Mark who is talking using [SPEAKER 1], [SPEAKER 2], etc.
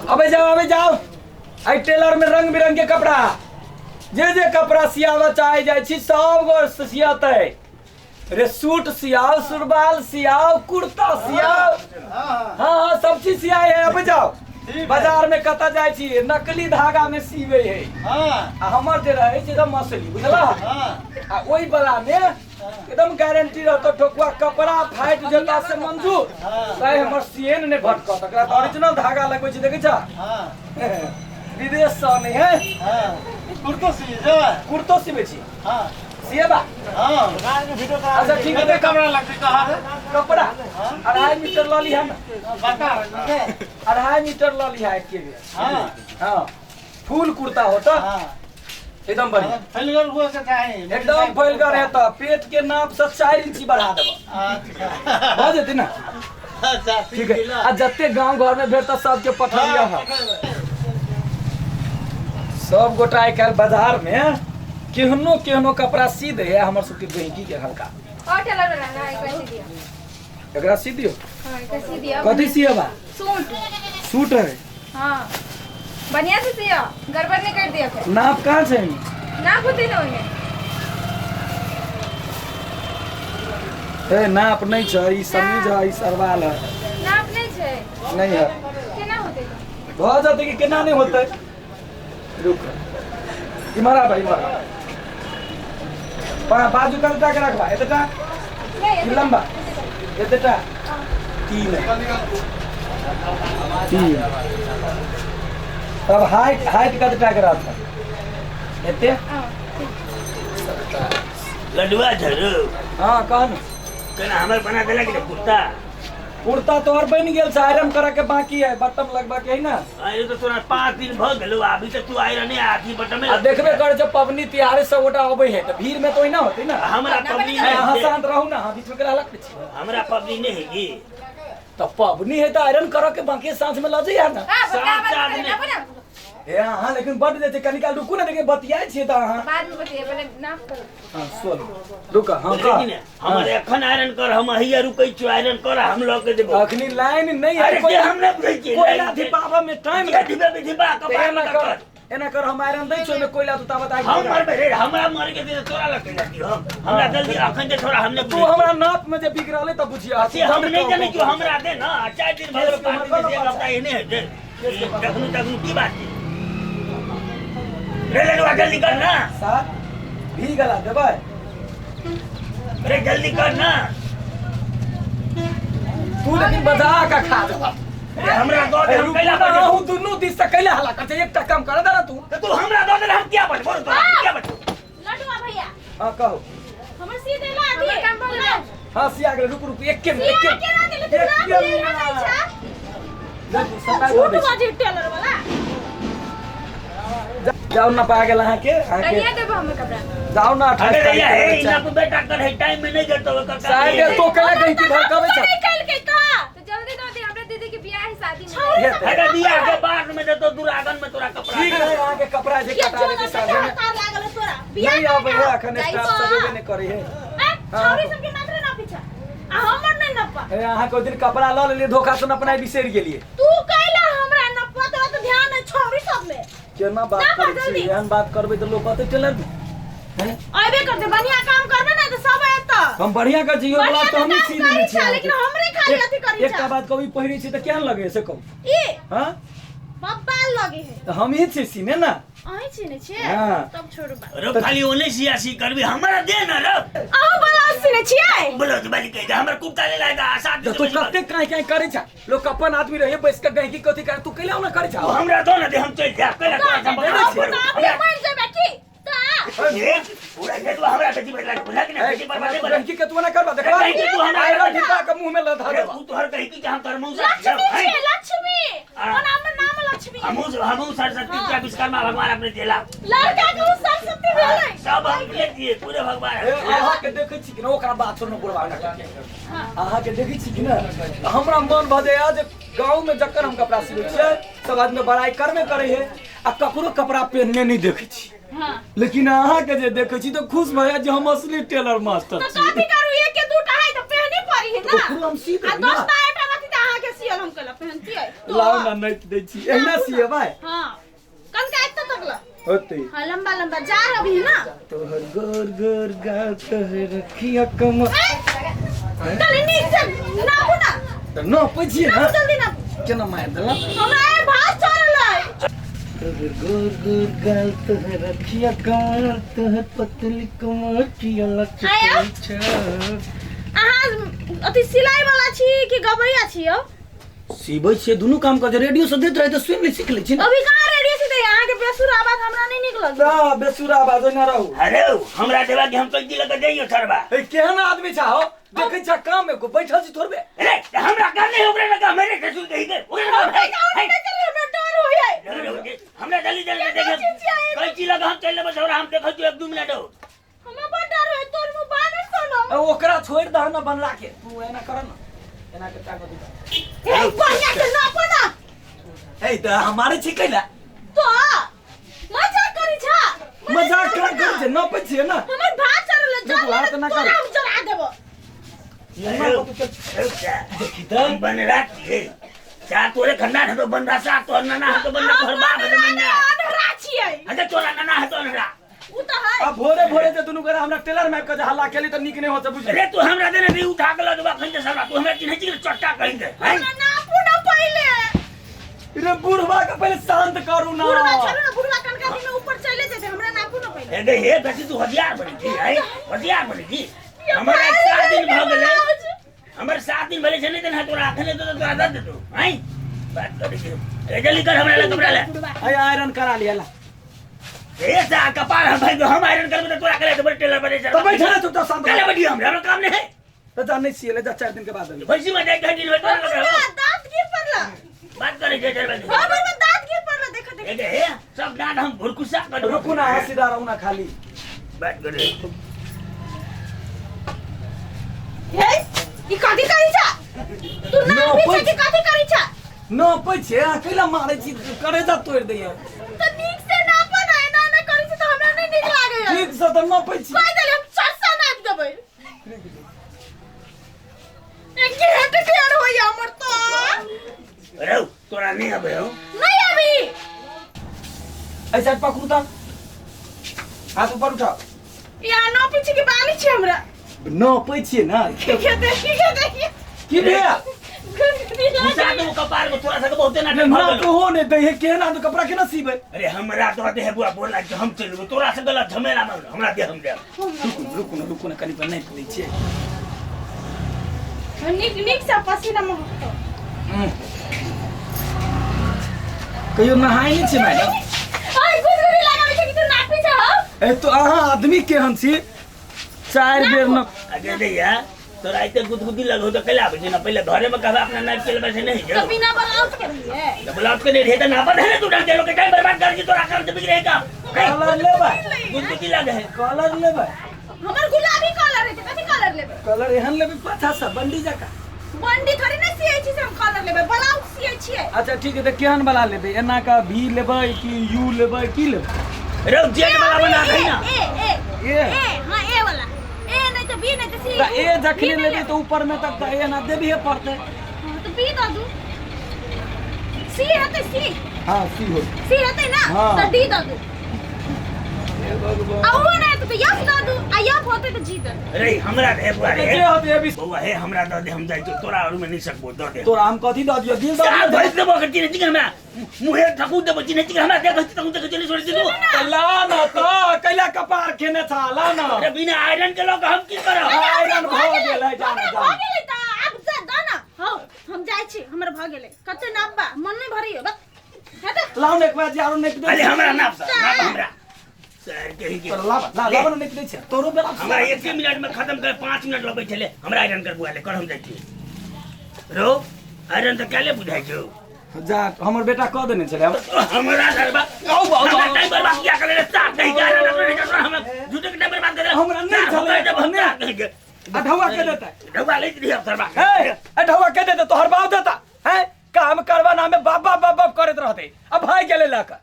[SPEAKER 1] अबे जाओ, अबे जाओ। एहि टेलर में रंग बिरंग के कपड़ा, जे जे कपड़ा सियाबऽ चाहे जाइ छी सब गो सियतै रे। सूट सियाओ, सुरबाल सियाओ, कुर्ता सियाओ, हाँ हाँ, सब चीज सियाए है। अबे जाओ। बाजार में कतऽ जाइ छी, नकली धागा में सिवे है। आ हमर जे रहै छै एकदम असली, बुझला? आ ओहि वाला में एकदम गारंटी रहतो, ठोकुआ कपड़ा फाटि जेता से मंजूर। तै हमर सिएन नहि भटकत। एकरा तऽ ओरिजिनल धागा लगबै छै, देखै छा? विदेश सँ नहि है।
[SPEAKER 2] कुर्तो सी छै?
[SPEAKER 1] कुर्तो सिबै छी। सिएबा? अच्छा ठीक है।
[SPEAKER 2] कपड़ा लगतै कहाँ रे?
[SPEAKER 1] कपड़ा 2.5 मीटर लऽ लिहा ने।
[SPEAKER 2] बड़का रहै छै।
[SPEAKER 1] 2.5 मीटर लऽ लिहा एके बेर। हाँ, फुल कुर्ता होता। एकदम बढ़िया।
[SPEAKER 2] फैलगर हुआ के चाही।
[SPEAKER 1] एकदम फैलगर है तऽ पेट के नाप से 4 इंची बढ़ा देबो। भऽ जेतै ने?
[SPEAKER 2] अच्छा।
[SPEAKER 1] ठीक है। आ जते गांव घर में भेटत सबके पठबिया है। सब गोटा आइ काल्हि बाजार में केहनो केहनो कपड़ा सी दै है, हमर सबके गहिकी के हल्का।
[SPEAKER 3] और टेलर वाला ना, एक सी दिया।
[SPEAKER 1] एकरा सी दियौ।
[SPEAKER 3] हाँ, एक सी दिया।
[SPEAKER 1] कथी सियबा?
[SPEAKER 3] सूट।
[SPEAKER 1] सूट है?
[SPEAKER 3] हाँ, बढ़िया से सिया, गड़बड़ नहीं कर दिया फिर।
[SPEAKER 1] नाप कहाँ छै?
[SPEAKER 3] ना होते ना ओने।
[SPEAKER 1] ए, नाप नहि छै। ई समीज है, ई सरवाल है।
[SPEAKER 3] नाप नहीं छै?
[SPEAKER 1] नहीं है।
[SPEAKER 3] केना होते?
[SPEAKER 1] भऽ जेतै कि केना नहि होतै। रुक, इम्हर आबह, इम्हर आबह। बाजू कतटा के रखबा? एतेटा?
[SPEAKER 3] नहीं।
[SPEAKER 1] कि लम्बा एतेटा? तीन तीन। तब हाइट, हाइट कतटा के रहत? एते।
[SPEAKER 3] हाँ, ठीक।
[SPEAKER 4] लडुआ झरू।
[SPEAKER 1] हाँ, कह ने।
[SPEAKER 4] केना हमर बना देलक रे कुर्ता?
[SPEAKER 1] कुर्ता तोहर बनि गेल छै, आयरन करे के बाकी है, बटम लगबा के है ना।
[SPEAKER 4] अरे तो तोरा 5 दिन भ गेलो, अभी तक तू आयरन नहीं आथी बटम।
[SPEAKER 1] आ देखबे कर जब पबनी तिहारे सब गोटा अबै है तऽ भीड़ में तो ओहिना होतै ना।
[SPEAKER 4] हमरा पबनी
[SPEAKER 1] ए, अहाँ
[SPEAKER 4] नहीं।
[SPEAKER 1] शांत रहू ना, अहाँ बीच में केला हल्ला करै छी?
[SPEAKER 4] हमरा पबनी नहीं है की?
[SPEAKER 1] तऽ पबनी है तऽ आयरन करऽ के बाकी, साँझ में लऽ जइहे ना।
[SPEAKER 3] हाँ, बता।
[SPEAKER 4] सात
[SPEAKER 3] बात
[SPEAKER 4] चार
[SPEAKER 3] करे
[SPEAKER 4] दिन।
[SPEAKER 3] ना बना।
[SPEAKER 1] ए अहाँ लेकिन बड जे छै, कनी काल रुकू ने, देखिए बतियाइ छियै तऽ अहाँ।
[SPEAKER 3] बाद में बतिए, पहले नाप करो।
[SPEAKER 1] हाँ, सुन, रुक, हाँ।
[SPEAKER 4] लेकिन हमर एखन आयरन कर, हम हैया रुकै छियो, आयरन कर, हम लऽ के देबो।
[SPEAKER 1] अखनी लाइन नहीं है।
[SPEAKER 4] अरे
[SPEAKER 1] कोई
[SPEAKER 4] से हम नहि बुझै छियै।
[SPEAKER 1] कोयला
[SPEAKER 4] लाइन छै।
[SPEAKER 1] धिपाबऽ में टाइम
[SPEAKER 4] के धिपे धिपा
[SPEAKER 1] तऽ
[SPEAKER 4] कपार
[SPEAKER 1] एना
[SPEAKER 4] में
[SPEAKER 1] कर
[SPEAKER 4] कर।
[SPEAKER 1] एना कर, हम आयरन दै छियौ, ओहिमे कोयला तू ताबत आगि
[SPEAKER 4] हम
[SPEAKER 1] लगा।
[SPEAKER 4] मरबै रे, हमरा मर के दे, तोरा लग के जाती हम। हमरा जल्दी अखन जे थोड़ा हमने
[SPEAKER 1] तू हमरा नाप में जे बिक रहलै तऽ बुझिया।
[SPEAKER 4] से हम नहीं जाने क्यों, हमरा दे ना। 4 दिन भऽ गेल, 5 दिन से एक हफ्ता एने हेतै। तखनु तखनु की बात छै रे लडुआ? जल्दी कर ना।
[SPEAKER 1] सात भी गला देबै।
[SPEAKER 4] अरे जल्दी कर ना।
[SPEAKER 1] तू लेकिन बजा के खा देबा।
[SPEAKER 4] अरे हमरा दऽ दे, हम कैला बजबो?
[SPEAKER 1] अहूँ दुनू दिस से कैला हल्ला करै छै? एकटा काम कर दे ना तू।
[SPEAKER 4] तऽ तू हमरा दऽ दे, हम किया बजबो तोरा? किया बजबो?
[SPEAKER 5] लडुआ भैया।
[SPEAKER 1] हाँ, कहू।
[SPEAKER 5] हमर सी देला अथी।
[SPEAKER 3] हमर काम भऽ गेल।
[SPEAKER 1] हाँ, सिया गेलै। रुक रुक, एके मिनट,
[SPEAKER 5] सिया
[SPEAKER 1] एके
[SPEAKER 5] केना देले तू? नाप
[SPEAKER 1] एके
[SPEAKER 5] ले ना
[SPEAKER 1] मिनट।
[SPEAKER 5] छै।
[SPEAKER 1] देखू, 27
[SPEAKER 5] झूठ
[SPEAKER 1] दै छी।
[SPEAKER 5] बाजे टेलर वाला।
[SPEAKER 1] जाउ ना, पा गेल अहाँके अहाँके।
[SPEAKER 3] कहिया देबो हमर कपड़ा?
[SPEAKER 1] जाउ ना, 28
[SPEAKER 4] अरे
[SPEAKER 1] तारीख
[SPEAKER 4] भैया
[SPEAKER 1] के
[SPEAKER 4] हे
[SPEAKER 1] बच्चा।
[SPEAKER 4] इना को बेटा कर है, टाइम में नहीं देतो ओकर काम।
[SPEAKER 1] साहब तो केला कहीं की भड़काबै छ?
[SPEAKER 5] नहीं कल के का।
[SPEAKER 3] तो जल्दी दो दे, हमरा दीदी के बियाह है, शादी में।
[SPEAKER 5] छौरी
[SPEAKER 1] हेतै।
[SPEAKER 4] अरे बियाह के बाद में देतो, दुरागन में तोरा कपड़ा।
[SPEAKER 1] ठीक है, अहाँके कपड़ा जे
[SPEAKER 5] के
[SPEAKER 1] कटा
[SPEAKER 5] जो
[SPEAKER 1] देतै
[SPEAKER 5] ना
[SPEAKER 1] साँझे में।
[SPEAKER 5] तार लागल है तोरा बियाह।
[SPEAKER 1] नहीं आबै है अखन,
[SPEAKER 5] जाइ
[SPEAKER 1] स्टाफ
[SPEAKER 5] छौ।
[SPEAKER 1] सब एबे नहि करै है।
[SPEAKER 5] ए, छौरी सबके मात्र ना पीछा आ हमर नहीं नप्पा।
[SPEAKER 1] ए, अहाँके ओहि दिन कपड़ा लऽ लेलियै धोखा सँ, अपना बिसरि गेलियै।
[SPEAKER 5] तू कैला हमरा नप्पा? तोरा तो ध्यान है छौरी सब में।
[SPEAKER 1] केना बात
[SPEAKER 5] ना
[SPEAKER 1] करै छी?
[SPEAKER 5] जल्दी।
[SPEAKER 1] एहन बात करबै तऽ लोक कहतै टेलर में हैं?
[SPEAKER 5] अबे करते, बढ़िया काम करबे ना तो सब एता।
[SPEAKER 1] हम बढ़िया कर छी,
[SPEAKER 5] बढ़िया
[SPEAKER 1] बला
[SPEAKER 5] तऽ
[SPEAKER 1] तऽ हमही
[SPEAKER 5] काम
[SPEAKER 1] सी देने
[SPEAKER 5] करै
[SPEAKER 1] छी
[SPEAKER 5] छा, लेकिन
[SPEAKER 1] अहाँके।
[SPEAKER 5] हमरे खाली अथी करै
[SPEAKER 1] एकटा
[SPEAKER 5] छा।
[SPEAKER 1] बात कहू, ई पहिरै छी तऽ केहन लगै से कहू।
[SPEAKER 5] ई
[SPEAKER 1] हाँ।
[SPEAKER 5] बब्बाल लगे है।
[SPEAKER 1] तऽ हमही छी सीने ना।
[SPEAKER 5] अहीं छी ने छियै?
[SPEAKER 1] हाँ।
[SPEAKER 5] तब छोड़ू बात।
[SPEAKER 4] रो खाली ओने सियासी करबी, हमरा दे ना रो।
[SPEAKER 5] अहूँ ब्लाउज सीने छियै?
[SPEAKER 4] ब्लाउज वाली कहि दे, हमर कुर्ता ले लाएगा सात
[SPEAKER 1] तऽ तू कते काहे काहे करै छा? लोक अपन आदमी रहे, बैस के गहिकी कथी करे, तू कैला ओना करै छा?
[SPEAKER 4] हमरा दो ना दे, हम चलि जायब। कैला तोरा संपर्क
[SPEAKER 1] देने छियै।
[SPEAKER 5] तऽ अपने मरि जेबै की तऽ?
[SPEAKER 4] ए, पूरा गेटवा हमरा बेटी बदला बुझा कि ना बेटी बर्बाद बदला।
[SPEAKER 1] गहिकी के तू ओना करबा देखबा।
[SPEAKER 4] गहिकी तू हमरा
[SPEAKER 1] आयरन ढिपा के मुंह में लधा
[SPEAKER 4] अरे
[SPEAKER 1] देबा।
[SPEAKER 4] तू तोहर कही कि हम तोहर मौसा
[SPEAKER 5] लक्ष्मी छियै, लक्ष्मी।
[SPEAKER 4] हाँ।
[SPEAKER 5] ओना हमर नाम लक्ष्मी।
[SPEAKER 4] हमहूँ हमहूँ सरस्वती के विश्वकर्मा भगवान अपने देला।
[SPEAKER 5] लड़का के उ सरस्वती भेलै।
[SPEAKER 4] सब हम ले दिए पूरे भगवान।
[SPEAKER 1] ए, अहाँके देखै छी कि ना, ओकरा बात सुनू बुढ़वा, अहाँके देखै छी कि ना तऽ हमरा मन भऽ जाइए जे गाँवमे जकर हम कपड़ा सिबै छियै सब आदमी बड़ाइ करबे करै है, आ ककरो कपड़ा पहिनने नहि देखै छी। लेकिन अहाँके जे देखै छी तऽ खुश भऽ जाय जे हम असली टेलर मास्टर
[SPEAKER 5] तऽ
[SPEAKER 1] छी।
[SPEAKER 5] कथी करू, एक के दूटा है तऽ पहने पड़ी है ना।
[SPEAKER 1] ओकरो हम सी
[SPEAKER 5] आ
[SPEAKER 1] देबै ना।
[SPEAKER 5] दोस्ता एकटा रहती तऽ अहाँके सियल हम कैला पहनती?
[SPEAKER 1] लाउ ना नापि दै छी एहिना सियेबै
[SPEAKER 5] हाँ कनका एते तक ल
[SPEAKER 1] होतै
[SPEAKER 5] हाँ लंबा लंबा जा अभी ना
[SPEAKER 1] तोहर गोर गोर गाल तोहर रखिया कमर
[SPEAKER 5] तनी नीक से नापू ना
[SPEAKER 1] तऽ नपै छियै
[SPEAKER 5] नापू
[SPEAKER 1] ना
[SPEAKER 5] जल्दी नापू
[SPEAKER 1] केना मारि देलक
[SPEAKER 5] हमरा ए भात चढ़ल है
[SPEAKER 1] तोहर गोर गोर गाल तोहर रखिया कमर तोहर पतली कमर किया
[SPEAKER 5] आया।
[SPEAKER 1] लचकै छै
[SPEAKER 5] अहाँ अथी सिलाई वाला छी कि गबैया छी यौ
[SPEAKER 1] सीबै छियै दुनू काम करै रेडियो से दैत रहै तऽ सुनि लै सीख लै छी ने
[SPEAKER 5] अभी कहाँ रेडियो से दै अहाँके बेसुर आवाज हमरा नहि नीक लगै
[SPEAKER 1] ना बेसुरा आवाज ओहिना रहू
[SPEAKER 4] अरे हमरा देवा के हम कैची लऽ के जइयो सरबा
[SPEAKER 1] ए केहन आदमी छा हो देखै छा काम एको बैठल छी थोड़बे
[SPEAKER 4] अरे हमरा काम नहीं ओकरे ना काम मेरे ससुर कही के ओकरे ना काम है
[SPEAKER 5] हमरा
[SPEAKER 4] है।
[SPEAKER 5] डर होइए
[SPEAKER 4] हमरा जल्दी जल्दी देखे कैची लगा हम चल लेबै छौड़ा हम देखै छियौ एक दू मिनट हो
[SPEAKER 5] हमरा बड़ डर होइए तोर मुँह बानर सनो
[SPEAKER 1] ए, ओकरा छोड़ि दह ना बनला के तू एना कर ना एना के ताकत दे
[SPEAKER 5] ए बढ़िया से नापो ना
[SPEAKER 1] ए तऽ हमारे छी कैला
[SPEAKER 5] तो मजाक करी छा
[SPEAKER 1] मजाक करा करै छै नपै छियै ना
[SPEAKER 5] हमर भात चढ़ल है
[SPEAKER 1] देखू, हाथ ना
[SPEAKER 5] तोरा
[SPEAKER 1] करू।
[SPEAKER 5] हम जरा देबो
[SPEAKER 1] देखी तऽ
[SPEAKER 4] हम बनरा छियै चा तोरे खंडा हतो बनरा सा तोहर नाना हतो बनरा तोहर बाप हतो नन्ना
[SPEAKER 5] अनहरा छियै
[SPEAKER 4] अच्छा तोरा नाना हतो अनहरा
[SPEAKER 5] उ तऽ है
[SPEAKER 1] आ भोरे भोरे जे दुनू गोरा हमरा टेलर में आबि कऽ जे हल्ला केली तऽ नीक नहि होत बुझली
[SPEAKER 4] अरे तू हमरा देने भी उठा के लऽ जेबा खन के साला तू हमरा चिन्है छी चट्टा कहि दे हैं
[SPEAKER 5] हमरा नापू ना पहिले
[SPEAKER 1] रे बुढ़वा के पहिले शांत करू ना
[SPEAKER 5] बुढ़वा छोड़ू ना बुढ़वा कनका दिन में ऊपर चले जेतै हमरा नापू ना पहिले
[SPEAKER 4] हे गे हे बेटी तू होशियार बनी छी हैं होशियार बनी छी हमर आइ 7 दिन भऽ गेलै हमर 7 दिन भेलै छै नहि देने तोरा अखने तो तोरा दऽ देतौ हैं बात करै छी अरे जल्दी कर हमरा लग कपड़ा ले
[SPEAKER 5] बुढ़वा
[SPEAKER 1] अरे आयरन करा लिया ला
[SPEAKER 4] ए सा कपार हम भाई हम आयरन करबे तऽ तोरा करे तो टेलर बने
[SPEAKER 1] तो बैठे रह चुपचाप शांत
[SPEAKER 4] चले बैठियो हमरा हमरा काम नहीं है
[SPEAKER 1] तो जा नहीं सिए ले जा 4 दिन के बाद अभी।
[SPEAKER 4] भैंसी में जाए दिन में तोरा लग
[SPEAKER 5] बुढ़वा दांत गिर पड़ला
[SPEAKER 4] बात करे छै चल
[SPEAKER 5] हाँ बुढ़वा दांत गिर पड़ला देखो देखो
[SPEAKER 4] ए हे सब दांत हम भुरकुसा कर
[SPEAKER 1] रुकू ना अहाँ सीधा रहू ना खाली
[SPEAKER 4] बात करे
[SPEAKER 5] हे ई कथी करी छा तू
[SPEAKER 1] नो,
[SPEAKER 5] नापी छा
[SPEAKER 1] पैस-
[SPEAKER 5] कि कथी करी छा
[SPEAKER 1] नपै छै अहाँ कैला मारै छी करेजा तोड़ि दैया
[SPEAKER 5] तऽ नीक से नापऽ ना एना एना करी छी तऽ हमरा नहि नीक लागैया
[SPEAKER 1] ठीक से तऽ नपै छी
[SPEAKER 5] कहि देली हम चरसा नापि देबै एक हेट टेढ़ होइया हमर तऽ
[SPEAKER 4] अरे तोरा नहीं आबे हो
[SPEAKER 5] नहीं अभी
[SPEAKER 1] एहि साइड पकड़ू तऽ हाथ ऊपर उठाओ
[SPEAKER 5] यहाँ नापी छी कि बाली छी हमरा
[SPEAKER 1] नपै छियै ना
[SPEAKER 5] की के देखी के देखी
[SPEAKER 1] की भेल
[SPEAKER 4] घुसा दो कपार में थोड़ा सा के बहुते नाटक भऽ गेलौ।
[SPEAKER 1] नापहो नहि दै है केहन आदमी कपड़ा केना सीबै
[SPEAKER 4] अरे हमरा तो दे बुआ बोला कि हम चलू तोरा से गलत झमेला में हमरा दे हम दे
[SPEAKER 1] रुकू ने, रुकू ने रुकू ने कनि पर नापि दै छियै
[SPEAKER 5] नीक नीक से पसीना महकतो
[SPEAKER 1] कहियो नहाय नहि छै मैडम
[SPEAKER 5] ओए गुदगुदी लगाबै छै कि तू नापी छ हौ
[SPEAKER 1] ए तो अहाँ आदमी केहन छी चारि बेर न
[SPEAKER 4] अरे दैया तोरा एते गुदगुदी लगो तो कैला आबै छै ना पहिले घरे में कहबा अपना नाप के लेबै से नहीं
[SPEAKER 5] तो
[SPEAKER 4] जो
[SPEAKER 5] बिना ब्लाउज के रहिए
[SPEAKER 4] तो ब्लाउज के नहीं रहे तो नापा है तू डाल के लोग के टाइम बर्बाद कर दी तोरा काम से बिगड़े का
[SPEAKER 1] कलर लेबै
[SPEAKER 4] गुदगुदी लगे है
[SPEAKER 1] कलर लेबै
[SPEAKER 5] हमर गुलाबी कलर है कथी कलर लेबै
[SPEAKER 1] कलर एहन लेबै पाछा से बंडी जकाँ
[SPEAKER 5] बंडी थोड़ी ना सियै छी से हम कलर लेबै ब्लाउज सियै छियै
[SPEAKER 1] अच्छा ठीक है तऽ केहन वाला लेबै एना का भी लेबै कि यू लेबै की लेबै
[SPEAKER 4] रे जेड वाला बना दे ना
[SPEAKER 5] ए ए
[SPEAKER 1] ए।
[SPEAKER 5] ए हां ए वाला ए नहीं तो बी नहीं तो सी
[SPEAKER 1] तऽ ए जखने
[SPEAKER 5] बी नहीं
[SPEAKER 1] लेबै तऽ ऊपर में तक तऽ एना देबहे पड़तै
[SPEAKER 5] हाँ, तो बी दऽ दू सी हेतै सी
[SPEAKER 1] हाँ सी हो
[SPEAKER 5] सी हेतै ना
[SPEAKER 1] हाँ।
[SPEAKER 5] तऽ डी दऽ दू आ ओहो नहि हेतै तऽ एफ दऽ दू आ एफ होतै तऽ जी दऽ दू
[SPEAKER 4] रे हमरा दे बुआ रे
[SPEAKER 1] जे होतै अभी
[SPEAKER 4] बौआ हे हमरा दऽ दे हम जाइ छियौ तोरा और में नहीं सकबो दऽ दे
[SPEAKER 1] तोरा हम कथी दऽ दियौ दिल दऽ
[SPEAKER 4] साल
[SPEAKER 1] दियौ
[SPEAKER 4] भरि देबो अगर चिन्है छी कि हमरा मुँहे ठकू देबो चिन्है छी कि हमरा देखै छी तहूँ देखै छी नहीं छोड़ै छी तू
[SPEAKER 1] तऽ ला न तऽ कैला कपार खेने छा ला न
[SPEAKER 4] अरे बिना आयरन के लऽ कऽ हम की करब
[SPEAKER 1] आयरन भऽ गेलै जा
[SPEAKER 5] हमरा
[SPEAKER 1] न जा
[SPEAKER 5] भऽ गेलै तऽ आब जा दऽ न हौ हम जाइ छी हमर भऽ गेलै कते नाप बा मन नहि भरियो बस हेतै
[SPEAKER 1] लाउ ने एक बार जे आरो नापि दै
[SPEAKER 4] अरे हमरा नाप सर नाप हमरा सर कही के
[SPEAKER 1] तोरा लाबा ला लाबा ने नापि दै छै तोरो बेला
[SPEAKER 4] हमरा एक मिनट में खत्म कर 5 मिनट लगै छलै हमरा आयरन कर बुआ ले कर हम जाइ छी रो आयरन तऽ कैले बुझाइ छौ
[SPEAKER 1] जा हमर बेटा कऽ देने छलै
[SPEAKER 4] हमरा घरबा
[SPEAKER 1] आउ, आउ,
[SPEAKER 4] हमरा
[SPEAKER 1] आउ।
[SPEAKER 4] टाइम बर्बाद किया करे साथ नहीं जा रहा नहीं जा हमरा झूठे के टाइम बर्बाद करे
[SPEAKER 1] हमरा नहीं छलै,
[SPEAKER 4] जब हम
[SPEAKER 1] नहि।
[SPEAKER 4] साथ नहीं के
[SPEAKER 1] अढ़ौआ के देता
[SPEAKER 4] ढौआ ले रही अफसर बा
[SPEAKER 1] हे अढ़ौआ के देता तोहर बाप देता हैं काम करवा नामे बाप बाप बाप बाप करैत रहते अब भाई गेले लऽ कऽ